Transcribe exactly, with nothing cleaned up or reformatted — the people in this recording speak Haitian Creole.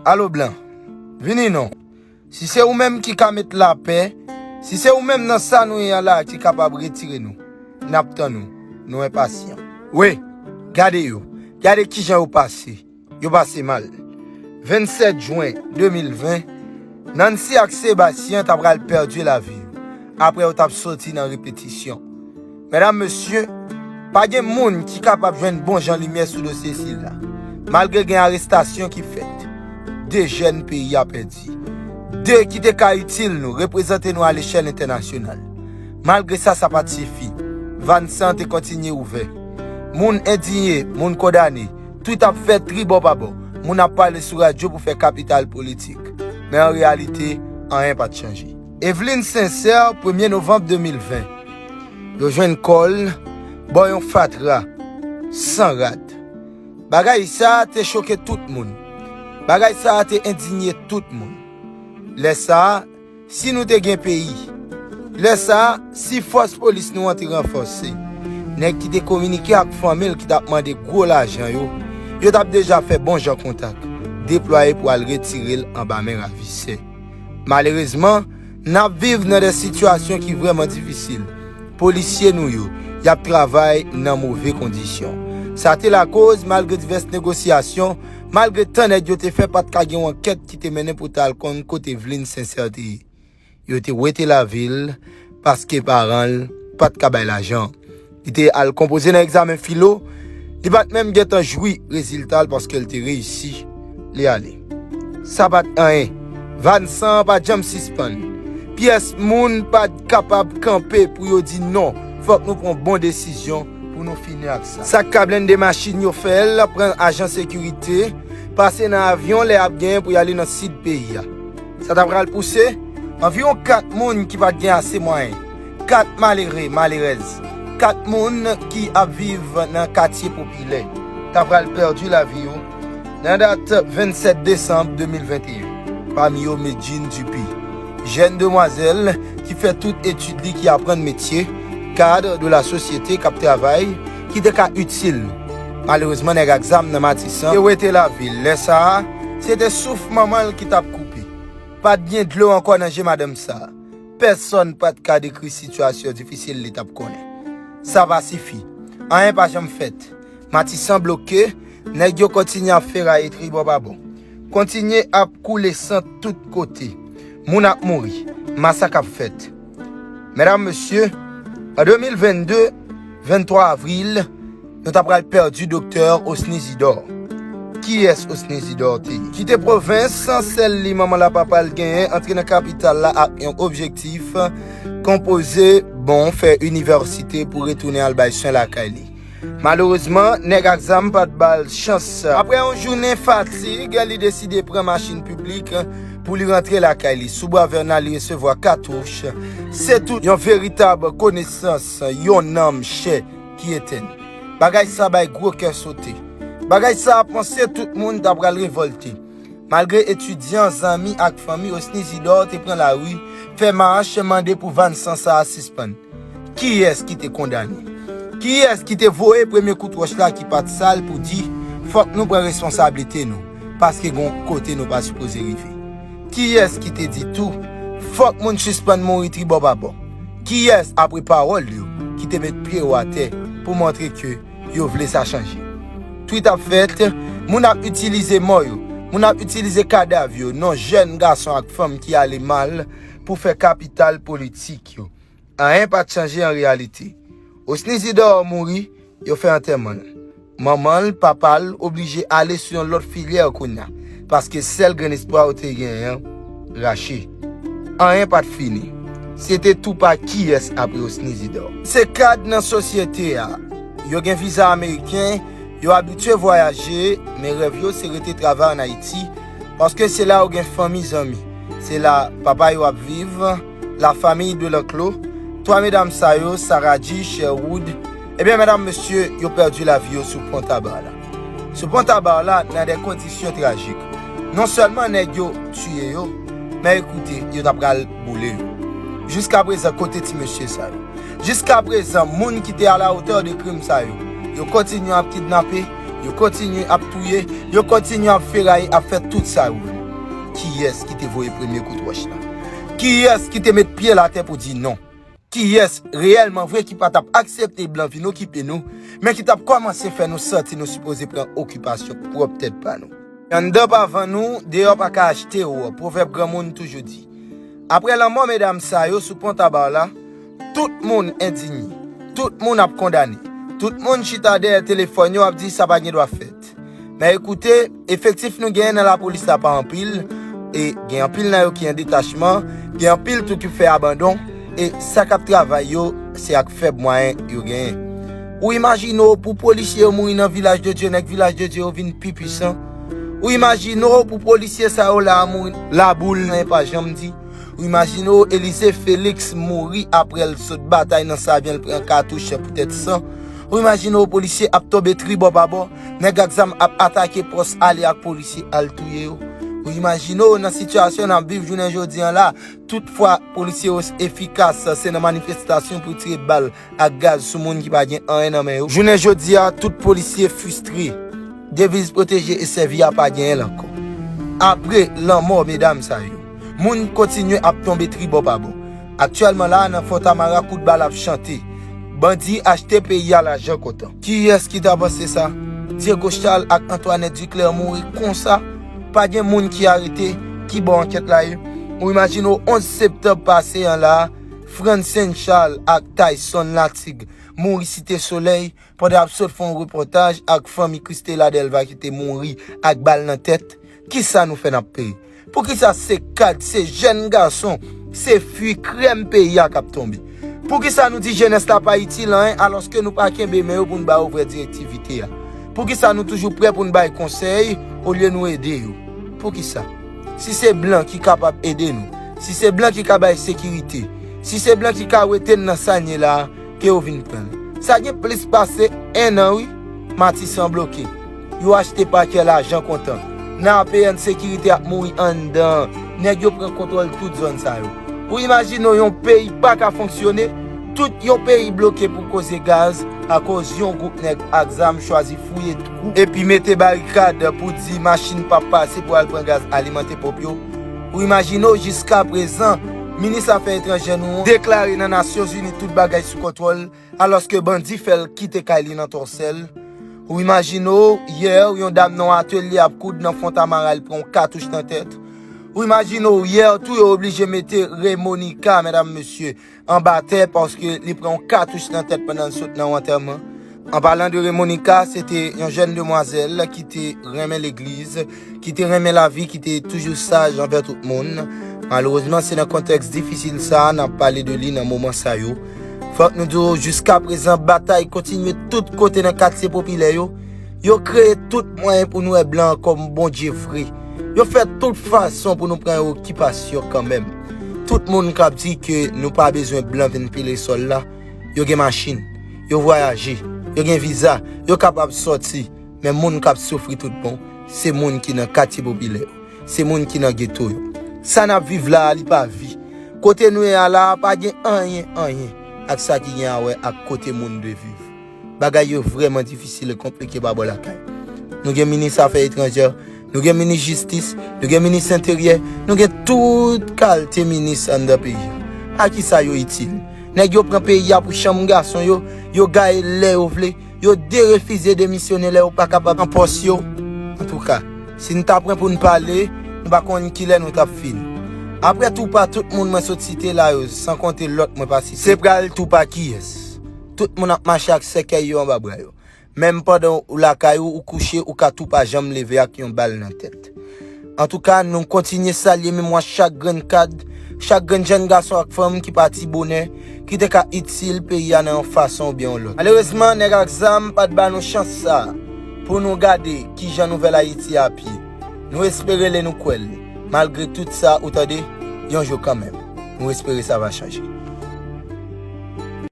Alo blan, vini non. Si se ou menm ki ka met lapè, si se ou menm nan sa nou ye a la ki kapab retire nou, n ap tann ou. Nou enpasyan. Wi, gade yo. Gade kijan yo pase. Yo pase mal. Vennsèt jen de mil ven, Nancy ak Sébastien ta pral pèdi lavi yo apre yo t ap soti nan repetisyon. Medam, mesye, pa gen moun ki kapab jwenn bon jan limyè sou dosye sila. Malgre gen arestasyon ki fèt, de jèn peyi a pèdi. De ki te ka itil nou, reprezante nou alechèl entènasyonal. Malgre sa, sa pa t sifi. Vann san te kontinye ouvè. Moun endiye, moun kondane. Twit ap fèt tribò pa bò. Moun ap pale sou radyo pou fè kapital politik. Men an reyalite, anyen pa t chanje. Eveline Sincère, premye novanm de mil ven. Yo jwenn kò l bò yon fatra, san rad. Bagay sa a te choke tout moun. Bagay sa a te endinye tout moun. Lè sa a, si nou te gen peyi, lè sa a, si fòs polis nou an te ranfòse, nèg ki te kominike ak fanmi l ki t ap mande gwo lajan yo, yo t ap deja fè bon jan kontak, deplwaye pou al retire l anba men ravisè. Malerezman, n ap viv nan de sitiyasyon ki vrèman difisil. Polisye nou yo, y ap travay nan move kondisyon. Sa te lakoz, malgre divès negosyasyon, malgre tan nèg yo te fè, pa t ka gen yon ankèt ki te mennen pou t al konn kote Eveline Sincère te ye. Yo te wete lavi l paske paran l pa t ka bay lajan. Li te al konpoze nan egzamen filo, li pa t menm gentan jwi rezilta l paske l te reyisi, li ale. Sa pa t anyen. Vann san an pa t janm sispann. Pyès moun pa t kapab kanpe pou yo di non, fòk nou pran bon desizyon pou nou fini ak sa. Sa k ka blende machin yo fè l, pran ajan sekirite, pase nan avyon lè y ap genyen pou y ale nan sid peyi a. Sa ta pral pouse anviwon kat moun ki pa t gen ase mwayen, kat malere, malerèz, kat moun ki ap viv nan katye popilè ta pral pèdi lavi yo nan dat vennsèt desanm de mil venteyen, pami yo Medjine Dupuy, jèn demwazèl ki fè tout etid li, ki aprann metye, cadre de la société, k ap travay, ki te ka itil nou. Malerezman, nèg ak zam nan Matisan te wete lavi l. Lè sa a, se te souf manman l ki t ap koupe. Pa t gen dlo ankò nan je madanm sa a. Pèsonn pa t ka dekri sitiyasyon difisil li t ap konnen. Sa pa sifi. Anyen pa janm fèt. Matisan bloke, nèg yo kontinye ap feraye tribò pa bò. Kontinye ap koule san tout kote. Moun ap mouri. Masak ap fèt. Medam, mesye, an de mil vennde, venntwa avril, nou ta pral pèdi Doktè Osny Zidor. Kiyès Osny Zidor te ye? Kite pwovens, sèl li manman l ak papa l genyen, antre nan kapital la ak yon objektif, konpoze bon, fè inivèsite pou retounen al bay swen lakay li. Malerezman, nèg ak zam pa t ba l chans. Apre yon jounen fatig, li deside pran machin piblik pou li rantre lakay li. Sou bwa Vèna, li resevwa katouch. Se tout yon veritab konesans, yon nanm chè ki etenn. Bagay sa bay gwo kè sote. Bagay sa panse tout moun ta pral revòlte. Malgre etidyan, zanmi ak fanmi Osny Zidor te pran lari, fè mach, mande pou vann san sa a sispann. Kiyès ki te kondane? Kiyès ki te voye premye kout wòch la ki pa t sal pou di, fòk nou pran responsablite nou, paske gon kote nou pa sipoze rive? Kiyès ki te di tou, fòk moun sispann mouri tribò pa bò? Kiyès, apre pawòl yo, ki te met pye yo atè pou montre ke yo vle sa chanje? Twit ap fèt, moun ap itilize mò yo, moun ap itilize kadav yo, non jèn gason ak fanm ki ale mal pou fè kapital politik yo. Anyen pa t chanje an reyalite. Osny Zidor mouri, yo fè antèman l. Manman l, papa l oblije ale sou yon lòt filyè kounye a, paske sèl grenn espwa yo te genyen an rache. Anyen pa t fini. Se te tou pa kiyès apre Osny Zidor. Se kad nan sosyete a. Yo gen viza ameriken, yo abitye vwayaje, men rèv yo se rete travay ann Ayiti, paske se la yo gen fanmi, zanmi. Se la papa yo ap viv, la famille de l'enclos. Twa medam sa yo, Sarah G, Sherwood, ebyen, medam, mesye, yo pèdi lavi yo sou pon Taba la. Sou pon Taba la, nan de kondisyon trajik. Non sèlman nèg yo tiye yo, men ekoute, yo ta pral boule yo. Jiska prezan, kote ti mesye sa yo? Jiska prezan, moun ki te à la hauteur de krim sa yo, yo kontinye ap kidnape, Yo kontinye ap touye, yo kontinye ap feraye, ap fè tout sa yo vle. Kiyès ki te voye premye kout wòch la? Kiyès ki te met pye l atè pou di non? Kiyès reyèlman vre ki pa t ap aksepte blan vin okipe nou, men ki t ap kòmanse fè nou santi nou sipoze pran okipasyon pwòp tèt pa nou? Anndan pa vann ou, deyò pa ka achte ou, pwovèb granmoun toujou di. Apre lanmò medam sa yo sou Pon Tabar la, tout moun endinye, tout moun ap kondane, tout moun chita dèyè telefòn yo ap di sa pa gen dwa fèt. Men ekoute, efektif nou genyen nan lapolis la pa anpil, e gen anpil nan yo ki an detachman, gen anpil tou ki fè abandon, e sa k ap travay yo, se ak fèb mwayen yo genyen. Ou imajine w pou polisye yo mouri nan Vilaj de Dye, nèg Vilaj de Dye yo vin pi pwisan? Ou imajine w pou polisye sa yo la a mouri laboul nan pa janm di? Ou imajine w Elize Felix mouri apre l sot batay nan Savyen, l pran katouch poutèt san? Ou imajine w polisye ap tonbe tribò pa bò, nèg ak zam ap atake pòs ale ak polisye al touye yo? Ou imajine w nan sitiyasyon n ap viv jounen jodi an la, tout fwa polisye yo efikas, se nan manifestasyon pou tire bal ak gaz sou moun ki pa gen anyen nan men yo. Jounen jodi a, tout polisye fristre. Deviz pwoteje e sèvi a pa genyen l ankò. Apre lanmò medam sa yo, moun kontinye ap tonbe tribò pa bò. Aktyèlman la, nan Fontamara, kout bal ap chante. Bandi achte peyi a lajan kontan. Kiyès ki ta panse sa? Diego Charles ak Antoinette Duclair mouri konsa. Pa gen moun ki arete. Ki bò ankèt la ye? Ou imajine w onz septanm pase an la, Frantz Saint Charles ak Tyson Latig mouri Site Solèy pandan y ap sot fè yon repòtaj ak fanmi Christela Delva ki te mouri ak bal nan tèt. Kisa nou fè n ap peye? Poukisa se kad, se jèn gason, se fi krèm peyi a k ap tonbe? Poukisa nou di jenès la pa itil anyen alòske nou pa kenbe men yo pou n ba yo vrè direktivite a? Poukisa nou toujou prè pou n bay konsèy olye nou ede yo? Poukisa? Si se blan ki kapab ede nou, si se blan ki ka bay sekirite, si se blan ki ka wete n nan sa n ye la a, ke yo vin pran l. Sa gen plis pase en an, wi, Matisan bloke. Yo achte pakè lajan kontan. Nan A P N sekirite ap mouri anndan. Nèg yo pran kontwòl tout zòn sa yo. Ou imajine w yon peyi pa ka fonksyone, tout yon peyi bloke pou koze gaz, akoz yon gwoup nèg ak zam chwazi fouye twou epi mete barikad pou di machin p ap pase pou al pran gaz alimante ponp yo. Ou imajine w jiskaprezan, minis afè etranjè nou an deklare nan Nasyonzini tout bagay sou kontwòl, alòske bandi fè l kite kay li nan Tòsèl. Ou imajine w, yè, yon dam nan yon atelye ap koud nan Fontamara, li pran yon katouch nan tèt. Ou imajine w, yè, tou yo oblije mete Remonika, medam, mesye, anba tè paske li pran yon katouch nan tèt pandan l sot nan yon antèman. An palan de Remonika, se te yon jèn demwazèl ki te renmen legliz, ki te renmen lavi, ki te toujou saj anvè tout moun. Malerezman, se nan kontèks difisil sa a n ap pale de li nan moman sa yo. Fòk nou di w, jiskaprezan, batay kontinye tout kote nan katye popilè yo. Yo kreye tout mwayen pou n wè blan an kòm Bondye vre. Yo fè tout fason pou nou pran yon okipasyon kanmenm. Tout moun k ap di ke nou pa bezwen blan vin pile sòl la, yo gen machin, yo vwayaje, yo gen viza, yo kapab sòti, men moun k ap soufri tout bon, se moun ki nan katye popilè yo, se moun ki nan geto yo. Sa n ap viv la a, li pa vi. Kote nou ye a la a, pa gen anyen, anyen ak sa ki gen a wè ak kote moun dwe viv. Bagay yo vrèman difisil e konplike pa bò lakay. Nou gen minis afè etranjè, nou gen minis jistis, nou gen minis enteryè, nou gen tout kalte minis anndan peyi a. A kisa yo itil? Nèg yo pran peyi a pou chanm gason yo, yo gaye lè yo vle, yo derefize demisyone lè yo pa kapab pran pòs yo. Antouka, si n ta pran pou n pale, nou pa konn kilè nou t ap fini. Apre Toupa, tout moun mwen sot site la yo, san konte lòt mwen pa site, se pral Toupa kiyès? Tout moun ap mache ak sèkèy yo anba bra yo. Menm pandan ou lakay ou, ou kouche, ou ka tou pa janm leve ak yon bal nan tèt. Antouka, nou kontinye salye memwa chak grenn kad, chak grenn jèn gason ak fanm ki pati bonè, ki te ka itil peyi a nan yon fason oubyen yon lòt. Malerezman, nèg ak zam pa t ba nou chans sa a pou nou gade kijan nouvèl Ayiti a ap ye. Nou espere l e nou kwè l. Malgre tout sa, ou tande, yon jou kanmenm. Nou espere sa va chanje.